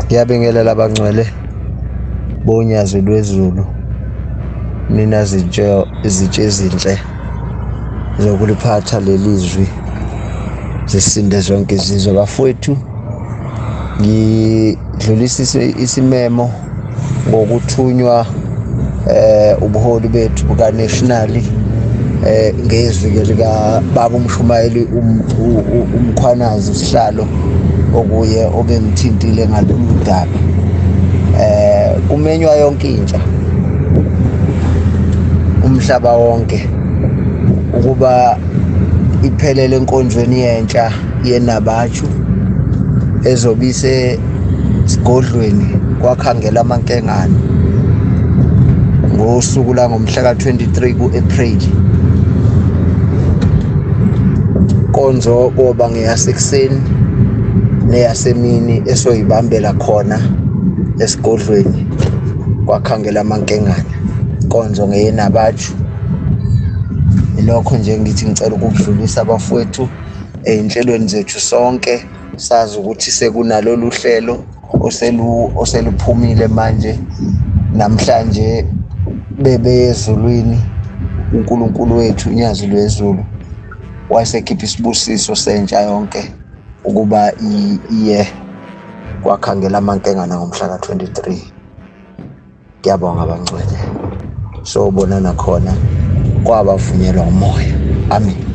Ngiyabingelela abangcwele bonyazi lwezulu, nina zintshe izitshe ezinhle zokuliphatha leli zwi, zisinde zonke izizwe. Bafowethu, ngidlulisa isimemo ngokuthunywa ubuholi bethu buka national ngezwi ke lika baba umshumayeli uMkhwanazi usihlalo okuye obengithintile ngalolu daba. Kumenywa yonke intsha umhlaba wonke ukuba iphelele enkonzweni yentsha yeNabachu ezobise sigodlweni kwakhangela amankengane ngosuku la ngomhla ka-23 ku-April. Konzo koba ngeyasekuseni neyasemini esoyibambela khona esigodlweni kwakhangela amankengane, konzo ngeyeNabachu. Ilokho nje ngithi ngicela ukudlulisa abafowethu ey'nhlelweni zethu sonke, sazi ukuthi sekunalolu hlelo oseluphumile manje. Namhlanje bebe ezulwini uNkulunkulu wethu unyazi lwezulu wayesekhipha isibusiso sentsha yonke ukuba iye kwakhangela amankengana ngomhla ka-23. Ngiyabonga abangcwele, sobonana khona kwabavunyelwa umoya. Amen.